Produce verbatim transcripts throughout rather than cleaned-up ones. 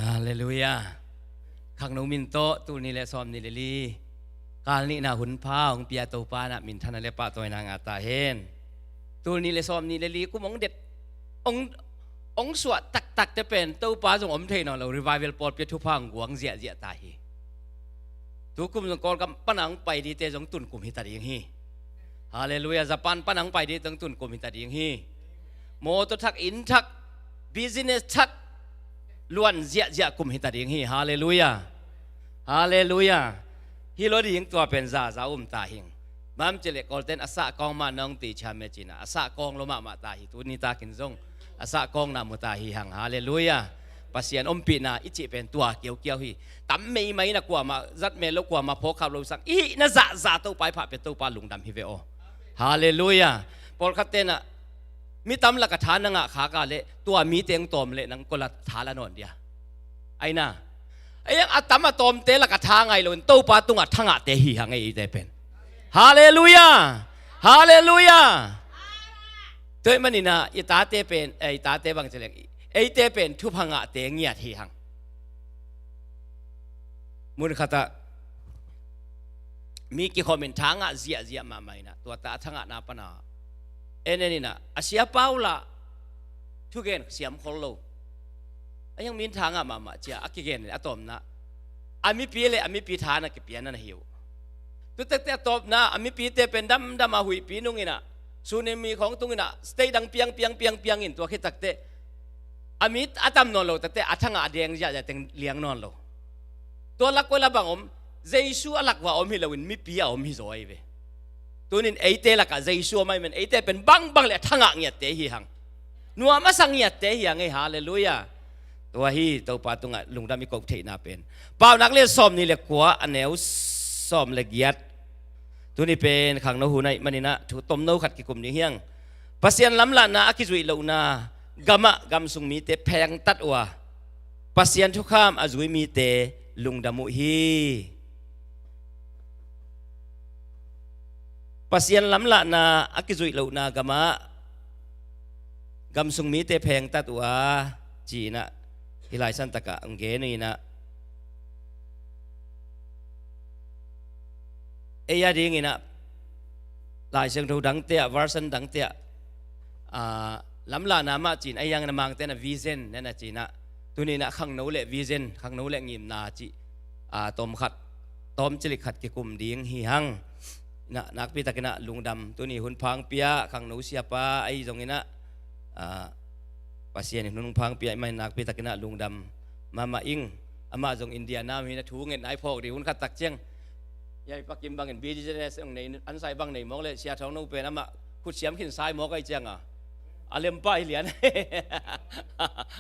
Halleluiah. Khangno min tawh tul nih le sawm nih le li kal nihna hun pha hong pia Topa in ah minthanna le pahtawina ngah ta hen. Tul nih le sawm nih le li kum hong det, hong, hong suah taktakte pen Topa zong om thei nawn lo, revival pawlpi ah thupha hong guang ziahziah ta hi. Tukum zong Kawlgam pana hong pai dingte zong tun kum hi ta ding hi. Halleluiah. Japan pana hong pai dingte zong tun kum hi ta ding hi. Mawtaw thak, inn thak, business thak luan ziahziah kum hi ta ding hi. Halleluiah. Halleluiah. Hi lo ding, tua pen zaza um ta hing. Bang hiam cih leh Kawlten a sah kawng mah nong ti ciam e ci-in ah, a sah kawng lo mahmah ta hi. Tuni takin zong a sah kawngna mu ta hi hang. Halleluiah. Pasian ompihna i cih pen tua kiaukiau hi. Tam meimai in ah kuamah zat mel lo, kuamah phawkkhap lo sang i hihna zahzah Topa i phah pia Topa lungdam hi ve aw. Halleluiah. Pawlkhatte in ah mi tam lakah tha na ngah khak a leh tua mite hong tawm leh nang koi la tha la nawn dia? Ai na. Ei ang a tam a tawmte lakah tha ngah loin Topa tungah tha ngahte hi hang ei, eite pen. Halleluiah. Halleluiah. Tua ahih manin ah i tate pen, eh, i tate bang ci leng, eite pen thupha ngahte ngiat hi hang. Mun khatah mi kikhawmin tha ngah ziahziah mahmah in ah, tua ta a tha ngahna pana en en in ah, a siapa uh lah thugen siam khol lo. A hiang min tha ngah mahmah cia a kigen in a tawpna a mipi le a mipi tha na kipia na hi uh. Tutakte a tawpna a mipite pen damdam a huihpi nung in ah, sunin mi khawng tung in ah, state dang piang piang piang piang in tua khit takte a mi a tam nawn lo takte a tha ngah deng ziahziah teng liang nawn lo. Tua lak koi la bang om? Jesu a lak uah om hi loin mipi a om hi zaw ahi ve. Tunin eite lakah Jesu om ahih manin eite pen bangbang le a tha ngah ngiatte hi hang. Nuam a sa ngiatte hi hang ei. Halleluiah. Tua hi Topa tungah lungdam i ko theihna pen. Paunak lian sawm nih le kua, a neu sawm le giat. Tuni pen khangno hun ahih manin ah thu tomno khat kikum ding hi hang. Pasian lamlahna a kizuih lohna gamah gamsung mite phengtat uh a, Pasian thukham a zui mite lungdam uh hi. Pasian lamlahna a kizuih lohna gamah gamsung mite phengtat uh a, ci-in ah hih Lai Santakah hong gen in ah, ei a dingin ah Lai Siangtho dangte ah, version dangte ah, ah, lamlahna mah ci-in, a hiang na Mangte in ah vision na na ci-in ah, tuni in ah khangno le vision, khangno le ngimna cih, ah, tawm khat, tawm cilik khat kikum ding hi hang. Na, nakpi takin ah lungdam, tuni hun pha hong pia khangno siapa ahi zongin ah, ah, Pasian in hun pha hong pia ahih manin nakpi takin ah lungdam mahmah ing. Amah zong India nam hi in ah thu ngetna i phawk ding hun khat tak ciang. Hiai Pa Kim bangin business hong nei, an sai bang nei mawk leh Sia Thawng No pen amah khutsiam khin sai mawk ahi ciang a, a lempa hi lian.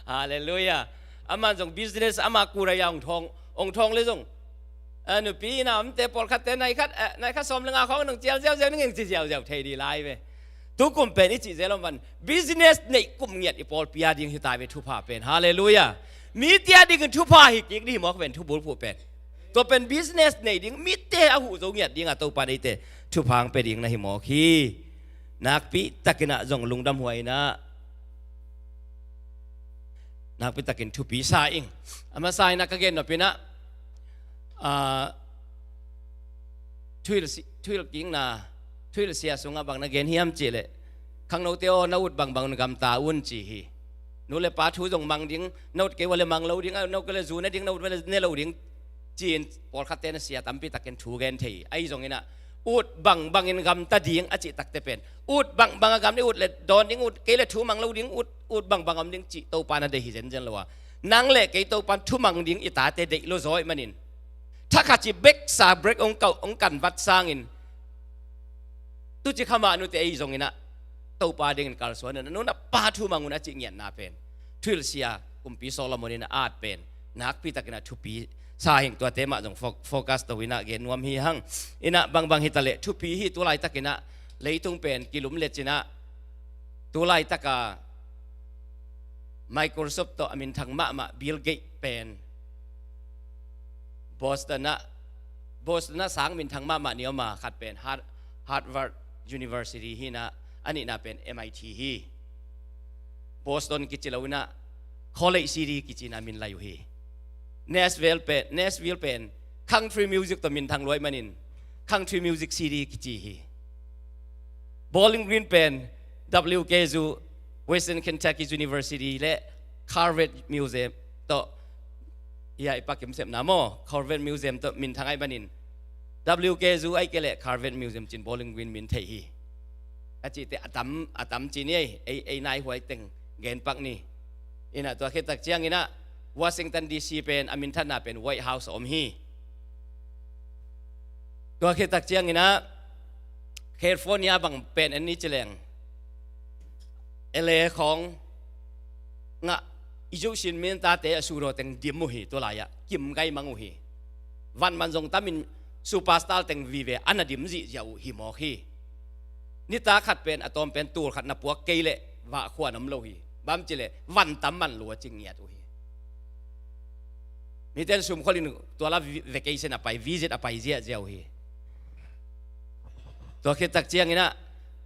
Halleluiah. Amah zong business amah kurai a hong thawng, hong thawng le zong, a, nupi inn a omte pawlkhatte nai khat, eh, nai khat sawm le nga khawng nong cial ziauziau ning, eng ci ziauziau thei ding lai ve. Tukum pen i cih zel om van, business neih kum ngiat i pawlpi a ding hi ta ve thupha pen. Halleluiah. Mite a dingin thupha hi kik ding hi mawk pen, thubulphuh pen. Tua pen business nei ding, mite a huh zo ngiat ding a Topa in eite thupha hong pia ding na hi mawk hi. Nakpi takin ah zong lungdam huai in ah, nakpi takin thupi sa ing. A masa in ah ka gen nop in ah, ah, thuhilh si-, thuhilh kikna, thuhilh sia sungah bang na gen hiam cih leh, khangnote aw, na ut bangbang un gamta un ci hi. Nu le pa thu zong mang ding, na ut kei ua leh mang lo ding, na ut kei leh zu ne ding, na ut kei leh ne lo ding, ci-in pawlkhatte in ah sia tampi takin thu gen thei hi. Ahi zongin ah, ut bangbangin gamta ding a cih takte pen, ut bangbang a gam ding, ut leh dawn ding, ut kei leh thu mang lo ding, ut, ut bangbang om ding cih Topa in ah deih hi zenzen lo a, nang le kei Topa in thumang ding i tate deih lo zaw ahih manin, thakhat ci beksa break hong kau, hong kan vat sangin, tuci kha mah nute ahi zongin ah Topa dingin kalsuan un, a nu na pa thumang un a cih ngiatna pen, thuhilh sia Kumpi Solomon in a at pen, nakpi takin ah thupi sa ing. Tuate mah zong fo-, focus to in ah gen nuam hi hang. In ah bangbang hi ta leh thupi hi. Tulai takin ah leitung pen kilum leh cin ah, tulai taka Microsoft tawh a minthang mahmah Bill Gates pen Boston ah, Boston ah sang minthang mahmah nih om a, khat pen Har-, Harvard University hi in ah, a nihna pen M I T hi. Boston kici lo in ah, College City kici in ah min lai uh hi. Nashville pen, Nashville pen country music tawh minthang luai manin country music city kici hi. Bowling Green pen W K U, Western Kentucky University le Carver Museum tawh, ia i pakim sepna maw, Carver Museum tawh minthang ai manin W K U ai ke le Carver Museum cin Bowling Green min thei hi. A cihte a tam, a tam ci ni ei, ei, ei nai huai teng gen pak ni. Inah tua khit tak cianginah Washington D C pen a minthanna pen White House a om hi. Tua khit tak cianginah California bang pen en ni ci leng L A khawng ngah Egyptian mintate a sudaw teng dim uh hi, tua lai-ah kim gai mang uh hi. Van man zong tamin superstar teng vive a na dim zihziah uh hi mawk hi. Nita khat pen a tawm pen tul khat na puak kei leh vah khua na om lo hi. Bang ci leh van tam man lua ci ngiat uh hi. Miten sum kholin tua la vi-, vacation a pai, visit a pai ziahziah uh hi. Tua khit tak cianginah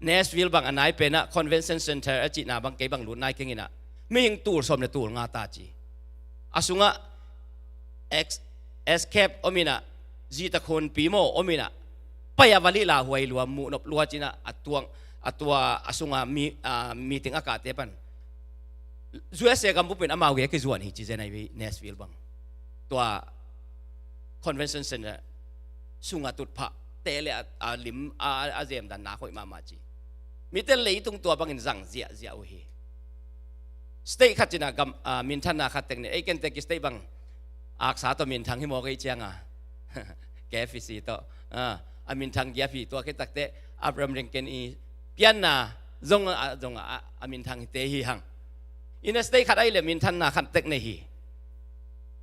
Nashville bang a nai penah Convention Center a cihna bang kei bang lut nai kenginah mihing tul sawm le tul nga ta ci. A sungah ex-, escape ominah, zihtak hunpi maw ominah, pai a valih la huai lua, muhnop lua cinah a tuang, a tua a sunga mi, a, meeting a kahte pan U S A gam bupin amau ge kizuan hi ci zen ai Nashville bang. Tua Convention Center sunga tutphah te le a, a lim a, a zemdan nak hoih mahmah ci. Mite leitung tua bangin zang ziahziah uh hi. State khat cinah gam, a, minthanna khat tek ni, ei Kentucky State bang aksa tawh minthang hi mawk ei cianga K F C tawh, a, a minthang giap hi. Tua khit takte Abraham Lincoln i pianna zong a, zong a, a minthang hite hi hang. Inah state khat ai le minthanna khat tek nei hi.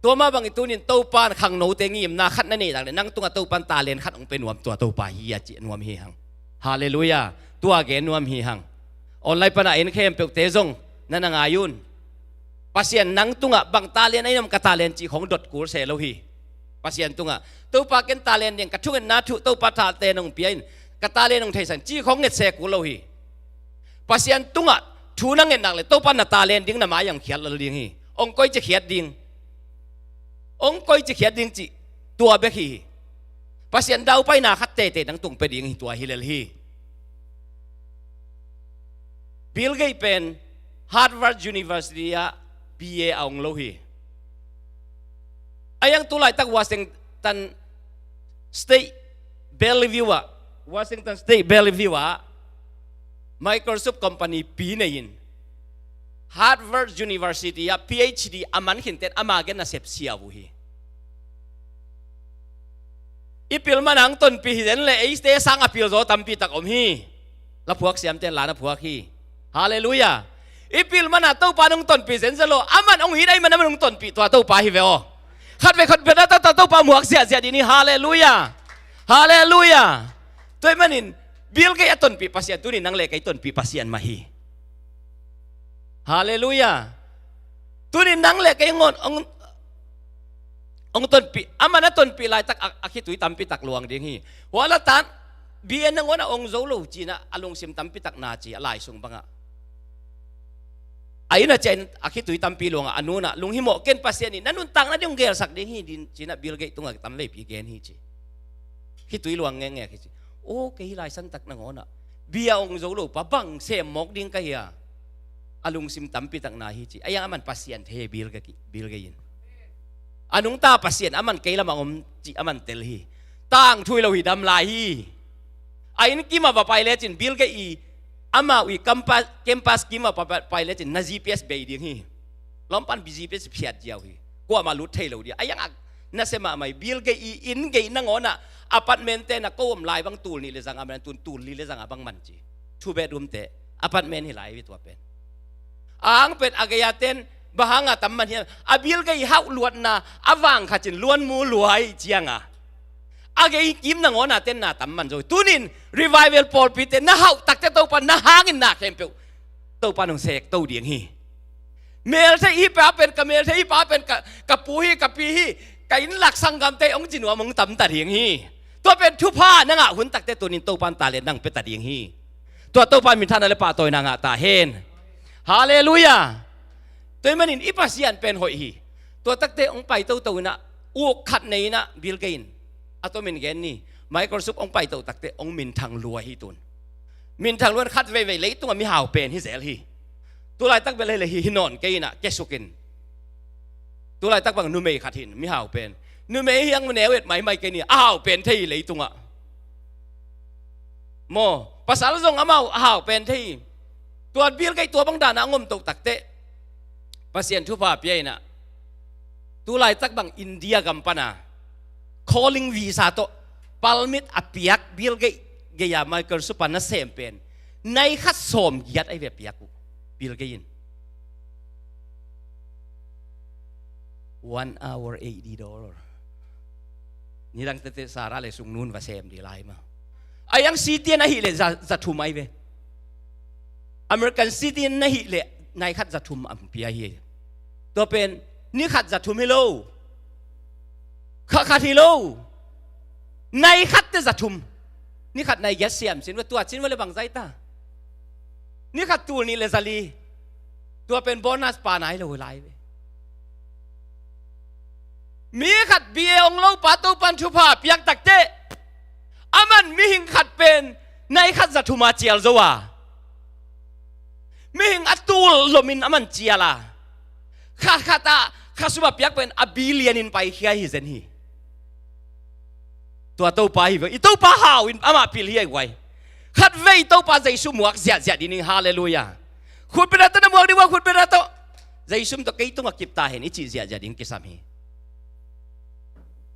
Tua mah bangin tunin Topa in khangnote ngimna khat na neih tak le nang tungah Topa in talent khat hong pe nuam, tua Topa hi a cih nuam hi hang. Halleluiah. Tua gen nuam hi hang. Online pana en khempeuhte zong na na ngai un. Pasian nang tungah bang talent a i om, ka talent cih khong dot kul se lo hi. Pasian tungah Topa ken talent ding ka thungetna thu Topa talent hong pia in ka talent hong theisan cih khong nget se kul lo hi. Pasian tungah thu na ngetnak le Topa na talent ding na mai ang khiat lal ding hi. Ong koi ci khiat ding, ong koi ci khiat ding cih tua bek hi. Pasian daupaina khat teitei nang tung pe ding hi, tua hi lel hi. Bill Gates pen Harvard University ah B A a ong lo hi. A yang tu laitak Washington State Bellevue ah, Washington State Bellevue ah Microsoft company pi nei in Harvard University ah P H D a man khinten ama gen nasep sia uh hi. I pil man ang tonpih hi zen le eite sang a pil zaw tampi tak om hi. La phuak siamten la na phuak hi. Halleluiah. I pil mana Topa nong tonpih zenzen lo, aman ong hit ai mana nong tonpih tua Topa hi ve aw. Khat ve khat ve na ta Topa muak ziahziah dini. Halleluiah. Halleluiah. Tua ahih manin Bill Gates a tonpih Pasian tunin nang le kei tonpih Pasian mah hi. Halleluiah. Tunin nang le kei ngon ong ong tonpih, aman a tonpih laitak a, a khitui tampi tak luang ding hi. Huala tan B A nangawn a ong zo lo cinah a lungsim tampi tak na ci a lai sung bangah. A inn a ciah in a khitui tampi luangah a nunah lunghimawh ken Pasian in na nuntakna ding ong gelsak ding hi din cinah Bill Gates tungah tam veipi gen hi ci. Khitui luang ngekngek hi ci. Aw kei hi lai santak nangawnah B A ong zo lo pa bang sem mawk ding ka hi a. A lungsim tampi tak na hi ci. A yang aman Pasian thei Bill Gates, Bill Gates in. A nungta Pasian aman kei lamah om cih aman tel hi. Tangthu hi lo hi, dam lai hi. A inn kimah va pai lecin Bill Gates i amau i campus, campus kimah va pai lecin na G P S bei ding hi. Lawmpan G P S phiat ziau hi. Kuamah lut thei lo ding. A yang a nasia mahmah hi. Bill Gates i inn gei nangawnah apartment te na ko om lai bang tul nih le zang a man tun tul li le zang a bang man ci. Two bedroom te apartment hi lai hi tua pen. A ang pen a gei a ten bang hanga tam man hiam? A Bill Gates hauh luatna a vang khat cin luan mu luai cianga a gei kim nangawn a ten na tam man zo. Tunin revival pawlpi te na hauh takte Topa na hangin na khempeuh Topa nong sek to ding hi. Melthei hi pa pen ka melthei hi pa pen ka, ka pu hi ka pi hi ka inn lak sanggamte ong ci nuam ong tam ta ding hi. Tua pen thupha na ngah hun takte tunin Topa in talent nang pe ta ding hi. Tua Topa minthanna le pahtawina ngah ta hen. Halleluiah. Tua ahih manin i Pasian pen hoih hi. Tua takte hong pai toto inah, uk khat nei inah Bill Gates in a tomin gen ni. Microsoft hong pai to takte hong minthang lua hi tun. Minthang lua in khat veivei leitungah mihau pen hi zel hi. Tulaitak bel hi le hi, hi nawn kei inah kiasuk in. Tulaitak bang numei khat hi in mihau pen. Numei hi hang neu et maimai kei ni, a hau pen thei hi leitungah. Maw, pasal zong amau a hau pen thei hi. Tua Bill Gates tua bang dana a ngom to takte Pasian thupha pia inah, tulaitak bang India gam pana calling visa tawh permit a piak Bill Gates gei-a Microsoft a nasem pen nai khat sawm giat ahi ve a piak uh. Bill Gates in one hour eighty dollar. Nidang tete Sarah le Sungnu in va sem dih lai mah. A yang citizen ahih leh za, za thum ahi ve. American citizen ahih leh nai khat za thum a pia hi. Tua pen ni khat za thum hi lo. Kha khat hi lo. Nai khat te za thum. Ni khat nai giat siam cin va, tua cin va le bang zai ta. Ni khat tul nih le za li. Tua pen bonus pa nai lo lai ve. Mi khat B A ong lo pa Topan thupha piak takte, aman mihing khat pen nai khat za thum a cial zo a, mihing a tul lomin aman cial a, kha khat a kha sum a piak pen a billion in paikhia hi zen hi. Tua Topa hi ve, i Topa hau in amah pil hi a guai. Khat vei Topa Jesu muak ziahziah ding hi. Halleluiah. Khutbetna tawh na muak ding uh a, khutbetna tawh. Jesu tawh kei tungah kip ta hen i cih ziahziah ding kisam hi.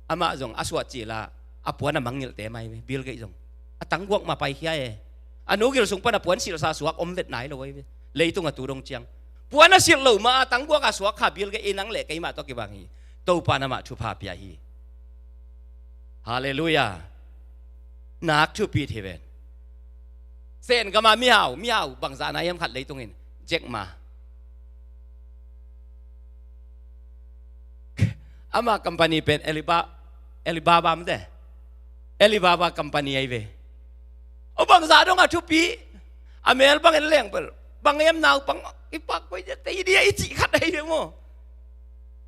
Amah zong a suah cil a, a puan a mangngilhte mai ve, Bill Gates zong. A tangguak mah paikhia e. A nu gil sung pan a puan silhsa suak om vet nai lo ahi ve. Leitung a tu dong ciang puan a silh lo mah a tangguak a suak kha Bill Gates, i nang le keimah tawh kibang hi. Topa in amah thupha pia hi. Halleluiah. Nak thupit hi ven. Sen gama mihau, mihau bangzah na hiam khat leitungin Jack Ma. Ama company pen Aliba-, Alibaba mate. Alibaba company ahi ve. O bangzah dong a thupi. A mel bangin leng pel. Bang em naupang i pak koi dia tei dia i cih khat ahi ve maw.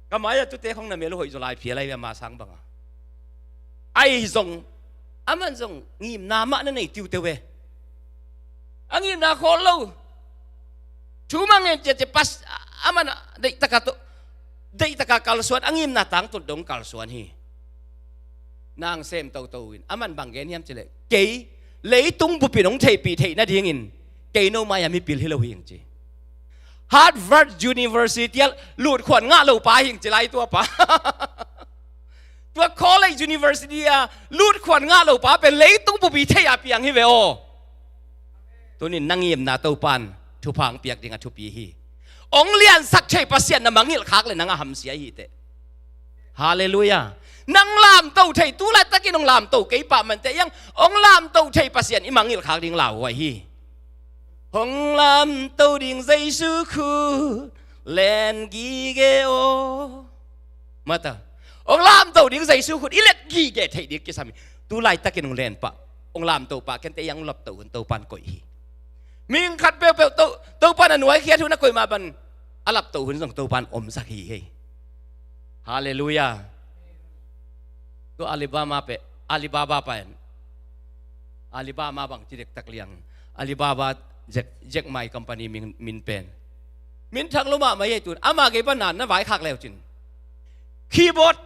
Ka mai-ah tute khong na mel uh hoih zaw lai phial ahi ve ama sang banga. Ahi zong, aman zong ngimna mah na nei tiuteu ve. A ngimna khawl lo. Thu mah ngen ciatciat pas, aman a deihtaka to, deihtaka kalsuan, a ngimna tangtut dong kalsuan hi. Nang sem toto in aman bang gen hiam cileh, kei leitung bupin hong theihpih theih nadingin kei no mai-a mipil hi lo hing ci. Harvard University ah lutkhuan ngah lo pa hing ci lai tua pa. Tua college university ah lutkhuan ngah lo pa pen leitung bupi thei a piang hi ve aw. Tunin na ngimna Topan thupha hong piak ding a thupi hi. Hong liansak thei Pasian na mangngilh khak le nang a hamsia hi teh. Halleluiah. Nang lamto thei, tu laitakin hong lamto kei pah manteh iang hong lamto thei Pasian i mangngilh khak ding lauhuai hi. Hong lamto ding Jesu khut len gige aw. Mata. Hong lamto ding Jesu khut i let gige theih ding kisam hi. Tu laitakin hong len pah, hong lamto pah kente iang hong lapto hun Topan koih hi. Mihing khat peuhpeuh To, Topan a nuaikhiat hun a koih mah ban a lapto hun zong Topan omsak hi hei. Halleluiah. Tua Alibaba pe, Alibaba pa en. Alibaba bang ci dektak liang. Alibaba Jack, Jack Ma company min, min pen. Minthang lo mahmah hi ei tun. Ama gei pan na, na vaikhak leucin. Keyboard.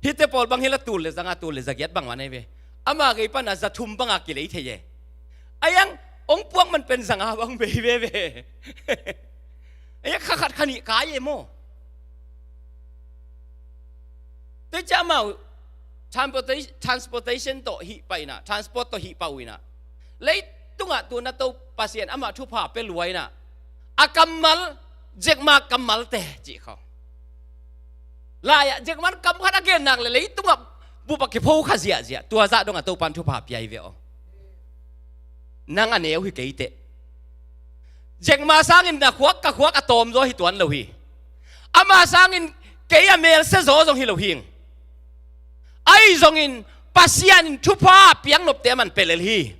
Hite pawl bang hi la tul le zanga, tul le zagiat bang wan ei ve. Ama gei pan na za thum banga kilei thei e. Aiang, ong puak man pen zanga bang bei veve. Aiang kha khat kha nih kai e maw. Tei cia amau transportation, transportation tawh hih pah inah, transport tawh hih pah uh inah. Leitungah tuna to Pasian amah thupha pe lua inah. A kammal, Jack Ma kammalte cih khawng. Lai-ah Jack Ma kam khat a gen nak le leitungah bup a kipho kha ziahziah. Tua zah dongah Topan thupha pia hi ve aw. Nang a neu hi kei teh. Jack Ma sangin na khuak ka khuak a tawm zaw hi tuan lo hi. Ama sangin kei a melse zaw zong hi lo hing. Ahi zongin Pasian in thupha piang nopte a man pelel hi.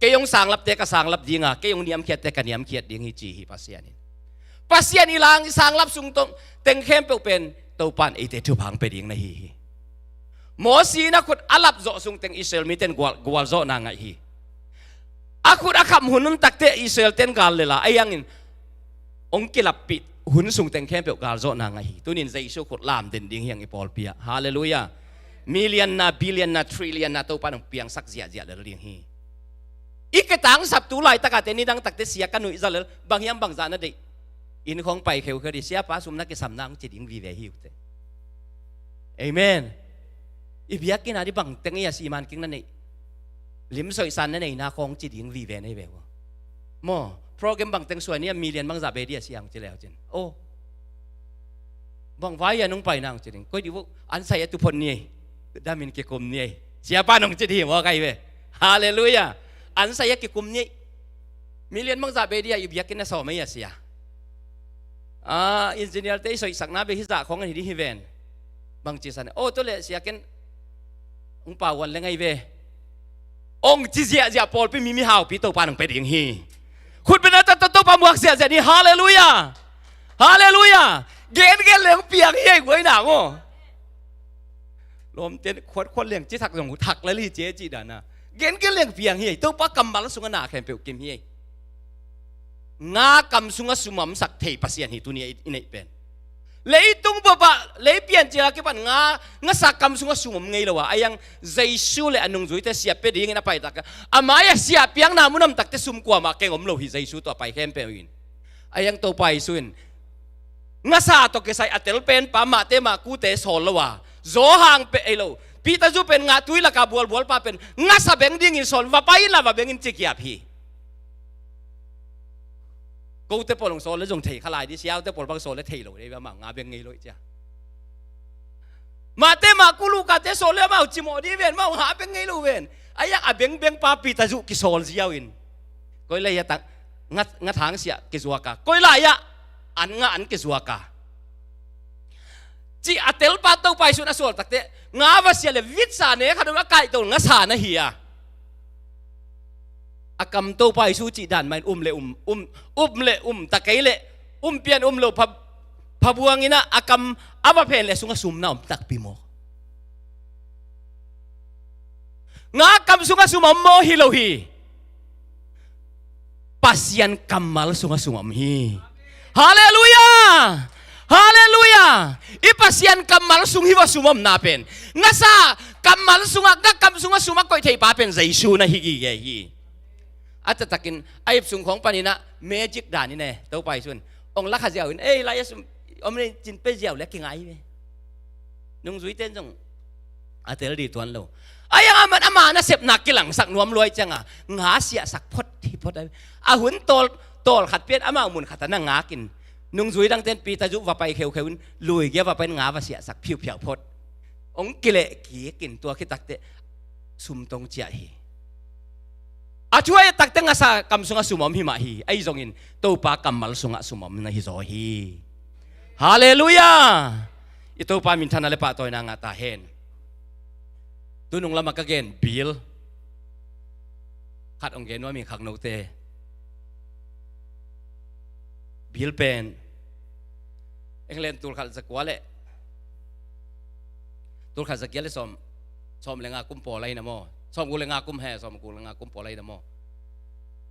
Kei hong sanglapte ka sanglap dinga, kei hong niamkhiatte ka niamkhiat ding hi ci hi Pasian in. Pasian i lang i sanglap sung tawh teng khempeuh pen Topa in eite thupha hong pia ding na hi hi. Mosi in a khut a lap zawh sung teng Israel mite in gual, gualzawhna ngah hi. A khut a kham hun hun takte Israel ten gal lela a hiangin hong kilappih hun sung teng khempeuh galzawhna ngah hi. Tunin Jesu khut lam den ding hiang i pawlpi ah. Halleluiah. Million na, billion na, trillion na Topa in hong piangsak ziahziah lel ding hi. I ketangsap tu laitakah te nidang takte sia ka nuihza lel bang hiam bangzah na deih. Inn khawng pai kheukheu dih, siapa sum na kisam nang ci ding vive hi uh teh. Amen. I biakinn ah dih bangteng i a siman king na neih, limsoihsan na neihna khawng ci ding vive na hi ve uh. Maw, program bangteng suai ni a million bangzah bei dih a siang ci leu cin. Oh. Bang vai a nung pai nang ci ding. Koi dih uh an sai a tuphot ni ei. Damin kikum ni ei. Siapa nong ci dih maw kai ve. Halleluiah. An sai a kikum ni ei. Million bangzah bei dih a i biakinn na sawm ei a sia. Ah, engineer te i soihsakna bei hizah khawng an hi dih hi ven. Bang ci san. Oh, tu le sia ken hong pau wan le ngai ve. Hong ci ziahziah pawlpi mi mihaupi Topa nong pia ding hi. Khut bena ta Topa muak ziahziah ni. Halleluiah. Halleluiah. Gengen leng piang hi ei guai na maw. Lawmten khuatkhuat leng ci thak zong thak lel hi ci e cih dana. Gengen leng piang hi ei. Topa kammal sungah na khempeuh kim hi ei. Nga kam sungah sumamsak thei Pasian hi tuni a i neih pen. Leitung bobah lei piancil a kipan nga, ngasa kam sungah sumam ngei lo a, a hiang Jesu le a nungzuite siap pia dingin a paitak a, a mai a siah piakna munam takte sum kuamah keng om lo hi Jesu tawh a pai khempeuh in. A hiang Topa Jesu in ngasa tawh kisai a tel penpa Mate Makute sawl lo a, Zawhang peh ei lo, Peter zu pen ngah tui laka bualbualpa pen ngasa beng dingin sawl, va pai inla va beng in ci kiap hi. Kote pawl hong sawl le zong thei kha lai dih, siaute pawl bang sawl le thei lo dih, amau nga beng ngei lo ih cia. Mate, Maku, Lukate sawl le amau cimawh dih ven, amau nga beng ngei lo ven. A hiang a bengbengpa Peter zu kisawl ziau in. Koi lai-ah tak nga, nga thang siah kizuak a, koi lai-ah an nga an kizuak a, cih a telpa Topa Jesu in a sawl takte nga va siah le vitsa ne khat om a kaihto ngasa na hi a. A kam Topa Jesu cih dan mah in um le um, um, um le um, ta kei leh um pian um lo pha, phabuang in a, a kam a va phen le sungah sumna om takpi maw? Nga kam sungah sum om maw? Hi lo hi. Pasian kammal sungah sum om hi. Halleluiah! Halleluiah! I Pasian kammal sung hi va sum omna pen. Ngasa kammal sungah, nga kam sungah sum a koih theipa pen Jesu na hi gige hi. A taktakin a ip sung khawng panin a magic dan in e, Topa Jesu in ong lakha ziau in, ei, lai-ah sum om ni cin pe ziau le kingai ve. Nungzuite in zong a tel dih tuan lo. A hiang a man ama nasepna kilangsak nuam luai cianga nga siahsak phot hi phot a. A hun tawl, tawl khat pian amau mun khat a na ngakin, nungzui dangte in Peter zu va pai kheukheu in, lui gia va pai in nga va siahsak phiuphiau phot. Ong kileh kikin tua khit takte sum tong ciah hi. A thu a et takte ngasa kam sungah sum om hi mah hi. Ahi zongin Topa kammal sungah sum om na hi zaw hi. Halleluiah! I Topa minthanna le pahtawina ngah ta hen. Tunung lamah ka gen bill khat hong gen nuam hi, khangnote. Bill pen England tulkhat zakua le tulkhat zagiat le sawm, sawm le nga kum pawl ahi na maw? Sawm guk le nga kum he, sawm guk le nga kum pawl ahi na maw?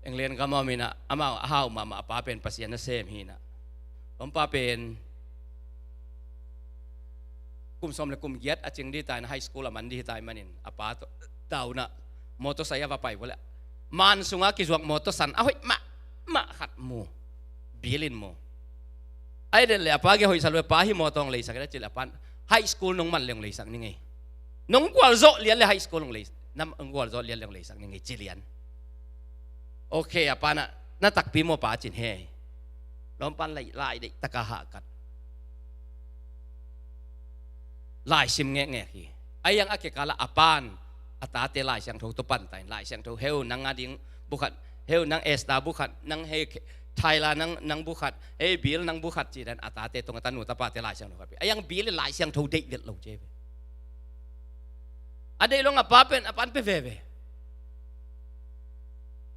England gam a om in a, amau a hau mahmah a pa pen Pasian nasem hi in a. Lawmpa pen kum sawm le kum giat a cing dih ta in, high school a man dih ta in manin a pa tawh dauna motorsai a va pai vua le, man sunga kizuak motor san a hoih mahmah khat mu. Bill in mu. Ai den le a pa ge hoihsa lua, pa hi motor hong leisak in a cih le a pan, high school nong man le hong leisak ning ei. Nong gualzawh lian le high school hong lei, nam hong gualzawh lian le hong leisak ning ei ci lian. Ok, a pan a, na takpi maw pa cin he. Lawmpan lai, lai deih taka hahkat. Lai sim ngekngek hi. A hiang a kikala a pan a tate Lai Siangtho tawh pan ta in, Lai Siangtho heu nang a ding bukhat, heu nang Esther bukhat, nang hei Thaila nang, nang bukhat, hei Bill nang bukhat ci dan a tate tungah tanu tapate Lai Siangtho khat pi. A hiang Bill in Lai Siangtho deih vet lo ci ve. A deih lo a pa pen a pan pe veve.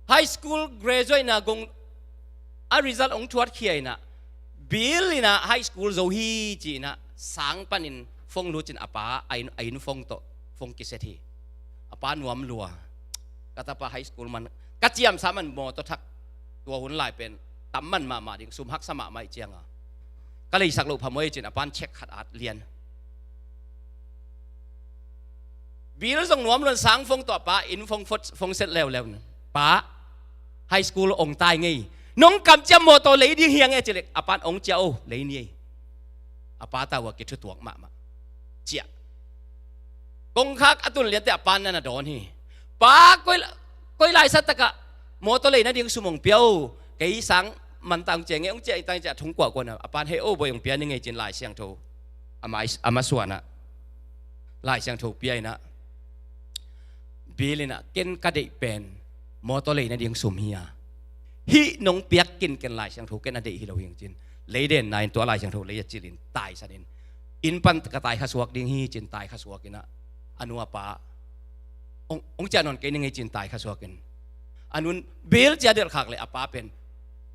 High school graduate na gong a result hong thuat khia in a, Bill in ah high school zo hi ci-in ah sang panin phone lut in a pa a inn, a inn phone tawh phone kiset hi. A pa nuam lua. Ka tapa high school man, ka ciamsa man mawtaw thak, tua hun lai pen tam man mahmah ding, sum haksa mahmah ih cianga ka leisak loh phamawh hi ci-in a pan check khat at lian. Bill zong nuam luan, sang phone tawh a pa inn phone, phone set leuleu. Pa, high school ong tai ngei. Nong kamciam mawtaw lei ding hi hang e ci leh a pan ong ciah o, lei ni ei. A pa tawh a kithutuak mahmah. Ciah. Kongkhak a tun liante a pan na na dawn hi. Pa, koi, koi laisat takah mawtaw lei nading sum ong pia o. Kei sang man tang ciah ngei, ong ciah i tang ciah thong kuahkuah na. A pan hei o, bawi ong pia ni ngei ci-in Lai Siangtho a ma, a masuanah Lai Siangtho pia in ah, Bill in ah, ken ka deih pen mawtaw lei nading sum hi a, hih nong piak kin ken Lai Siangtho ken a deih hi lo hi ing ci-in, lei den na in tua Lai Siangtho lei a cilh in taisan in, inn pan ka tai kha suak ding hi ci-in tai kha suak in ah, a nu a pa ong, ong ciah nawn kei ni ngei ci-in tai kha suak in, a nun Bill ciah delh khak leh a pa pen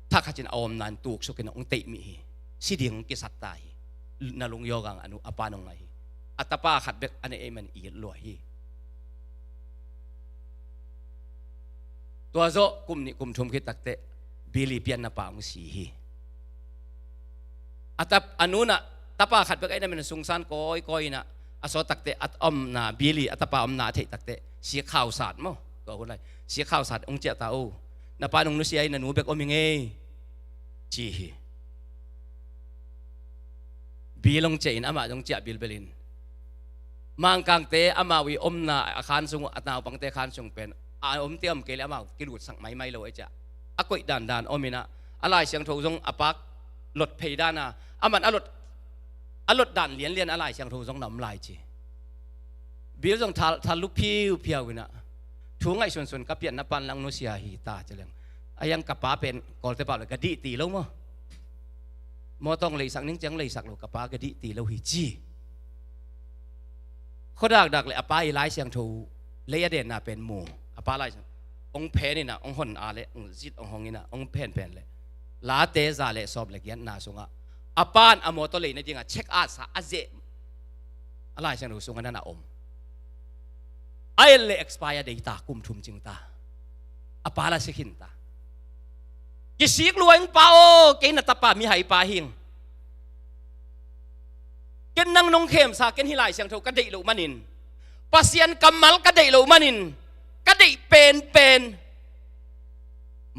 thakhat in a omna in tuksuk in ah ong teihmih hi. Si ding ong kisat ta hi. Na lungyaw gang a nu a pa nong ngai hi. A tapa khat bek a neih ei man i it lua hi. Tua zawh kum nih kum thum khit takteh Bill i pianna pa ong si hi. A tap, a nu in ah tapa khat bek a inn ah min sungsan kawikawi in ah, a sawt takteh a omna, Bill i a tapa omna a theih takteh sikhau sat maw, tua hun lai sikhau sat, ong ciah ta o. Na pa nong nusia hi, na nu bek om hi ngei, ci hi. Bill ong ciah in amah zong ciah bilbel in, Mangkangte amau i omna a khan sung, a naupangte khan sung pen a omte om kei leh amau kilutsak maimai lo ei ciah, a koih dandan om in ah, a Lai Siangtho zong a pak lot phei dan a, a man a lot, a lot dan lianlian a Lai Siangtho zong na om lai ci. Bill zong thal, thal lup phiuphiau in ah, thu ngaihsunsun ka pianna pan lang nusia hi ta ci leng, a iang ka pa pen Kawlte pau leh ka dihti lo maw. Mawtaw ong leisak ning ciang leisak lo, ka pa ka dihti lo hi ci. Khuadakdak leh a pa i Lai Siangtho lei a denna pen mu. A pa Lai Siangtho ong phen in ah, ong hon a leh, ong zit ong hong in ah, ong phenphen leh Late za leh sawm leh giatna sungah a pan a mawtaw lei nadingah check a sa a zeh, a Lai Siangtho sungah na na om. A et leh expire dei ta, kum thum cing ta. A pa la si khin ta. Kisik lua ing pa aw, kei na tapa mihai pa hi ing. Ken nang nong khemsa, ken hih Lai Siangtho ka deih loh manin, Pasian kammal ka deih loh manin, ka deih penpen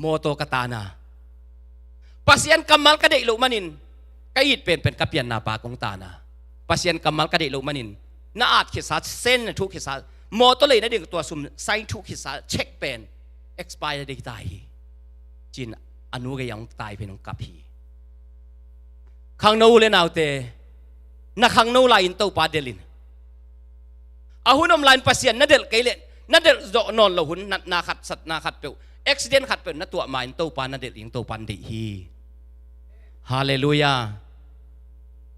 mawtaw ka tana. Pasian kammal ka deih loh manin, ka it penpen ka pianna pa kong tana. Pasian kammal ka deih loh manin, na at khitsa, sen na thuh khitsa, mawtaw lei nading tua sum sign thuh khitsa check pen expire dei ta hi, ci-in a nu gei-ah ong tai pen ong kap hi. Khangno u leh naute, na khangno lai-in Topa delh in. A hun om lai-in Pasian na delh kei leh, na delh zawh nawn loh hun, natna khat, satna khat peuh, accident khat peuh na tuah ma-in Topa na delh ding Topa in deih hi. Halleluiah.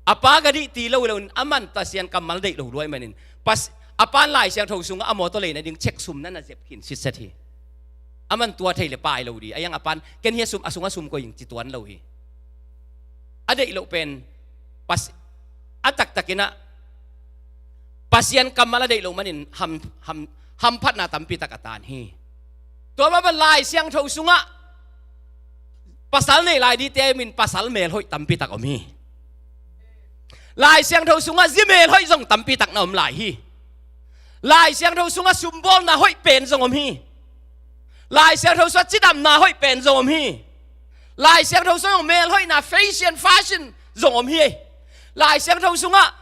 A pa ka dihti lo hi loin, a man Pasian kammal deih lo lua ahih manin, Pas-, a pan Lai Siangtho sungah a mawtaw lei nading check sum na na zep khin sitset hi. A man tua thei leh pai lo di. A iang a pan, ken hih a sum, a sungah sum koih ing ci tuan lo hi. A deih loh pen, Pas-, a taktakin ah Pasian kammal a deih loh manin ham, ham, hamphatna tampi tak a tan hi. Tua mah bang Lai Siangtho sungah pasal nei lai dite min pasal melhoih tampi tak om hi. Lai Siangtho sungah zi melhoih zong tampi tak na om lai hi. Lai Siangtho sungah sumbawlna hoih pen zong om hi. Lai Siangtho sungah cidamna hoih pen zong om hi. Lai Siangtho sungah melhoihna, fashion, fashion zong om hi. Lai Siangtho sungah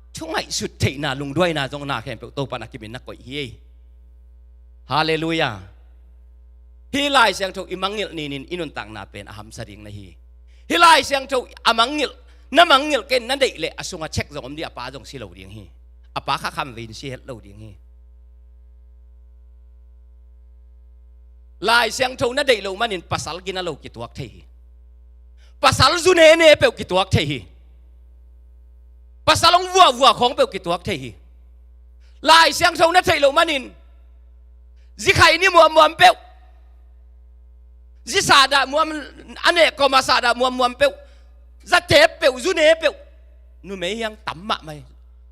thu ngaihsut theihna, lungduaina zong na khempeuh Topa in a kimin na koih hi. Halleluiah. Hih Lai Siangtho i mangngilh ninin i nuntakna pen a hamsa ding na hi. Hih Lai Siangtho a mangngilh, na mangngilh kei in na deih leh a sungah check zong om ding, a pa zong si lo ding hi. A pa kha khamvei in si het lo ding hi. Lai Siangtho na deih loh manin pasal gina lo kituak thei hi. Pasal zu nene peuh kituak thei hi. Pasal hong vuahvuah khawng peuh kituak thei hi. Lai Siangtho na theih loh manin zi khaini muammuam peuh, zi sahdah muam, a neh kawmah sahdah muammuam peuh, Zate peuh, zu ne peuh numei hiang tam mahmah hi.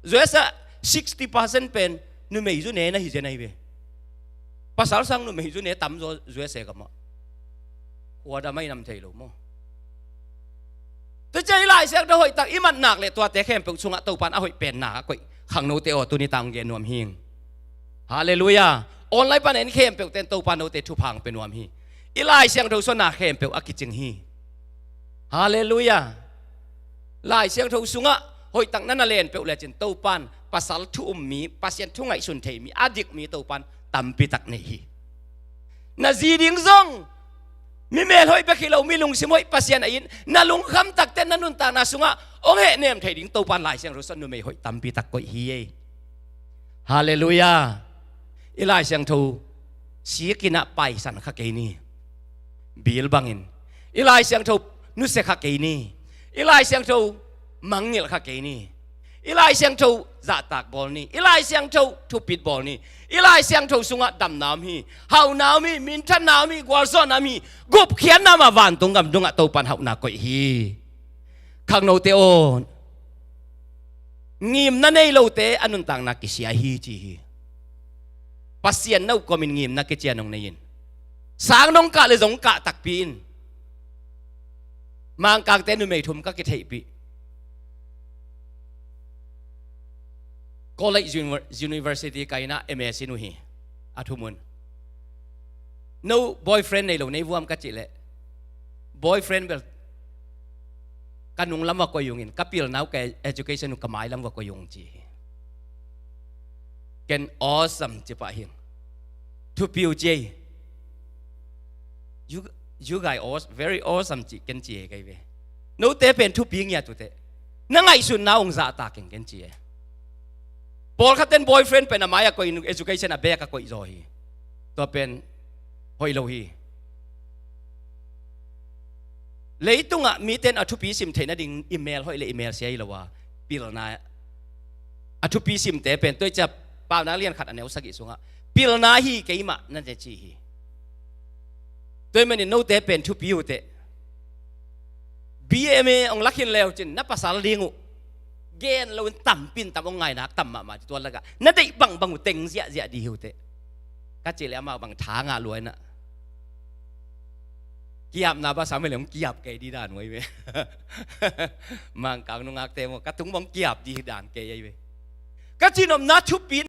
U S A sixty percent pen numei zu ne na hi zen ahi ve. Pasal sang numei zu ne tam zaw U S A gamah. Khua dam a i nam thei lo maw? Tua ciang i Lai Siangtho hoih tak i mat nak le tuate khempeuh sungah Topan a hoih pen na a koih khangnote aw, tuni tang gen nuam hing. Halleluiah. Online pan en khempeuh ten Topan note thupha hong pe nuam hi. I Lai Siangtho sungah na khempeuh a kicing hi. Halleluiah. Lai Siangtho sungah hoih tak na na len peuh lecin Topan pasal thu um mi, Pasian thu ngaihsun thei mi, a dik mi Topan tampi tak nei hi. Na zi ding zong mi mel hoih bek hi lo, mi lungsim hoih Pasian a in, na lungkham takte na nuntakna sungah hong hehnem thei ding Topan Lai Siangtho sungah numei hoih tampi tak koih hi ei. Halleluiah. I Lai Siangtho sikin ah paisan kha kei ni. Bible bangin i Lai Siangtho nusia kha kei ni. I Lai Siangtho mangngilh kha kei ni. I Lai Siangtho zahtak bawl ni. I Lai Siangtho thupit bawl ni. I Lai Siangtho sungah damna om hi, hauna om hi, minthanna om hi, gualzawhna om hi, gupkhiatna om a, vantung gam dungah Topan hauhna koih hi. Khangnote aw, ngimna nei lote a nuntakna kisia hi ci hi. Pasian na upkawmin ngimna kician hong nei in. Sang nong kah le zong kah takpi in. Mangkangte numei thum ka kitheihpih. College, univer-, university ka in ah M A sin uh hi. A thum un. No boyfriend nei lo nei vuam ka cih leh, boyfriend bel ka nung lam va koih ung in, ka pilna uh, ka education uh ka mai lam va koih ung ci hi. Ken awesome ci pah hing. Thupi uh ci ei. You, you guy aw-, very awesome ci, ken ci ei kei ve. Note pen thupi ngiat uh teh. Na ngaihsutna hong zahtak ing ken ci ei. Pawlkhat ten boyfriend pen a mai a koih in, education a bek a koih zaw hi. Tua pen hoih lo hi. Leitungah miten a thupi sim theih nading i mel hoih le i mel sia hi lo a, pilna a thupi simte pen tua i ciah Paunak lian khat a neu sagih sungah pilna hi keimah na ci hi. Tua ahih manin note pen thupi uh teh. B A M A hong la khin le uh cin na pasal ding uh gen loin tampi in tam, hong ngainak tam mahmah ci, tua lakah na deih bangbang uh teng ziahziah dih hi uh teh. Ka cih leh amau bang tha ngah lua in ah, kiapna ba sam hi leh hong kiap kei dih dan uh ahi ve. Mangkang nungakte maw, ka tung bang kiap dih dan kei ahi ve. Ka cihnopna thupi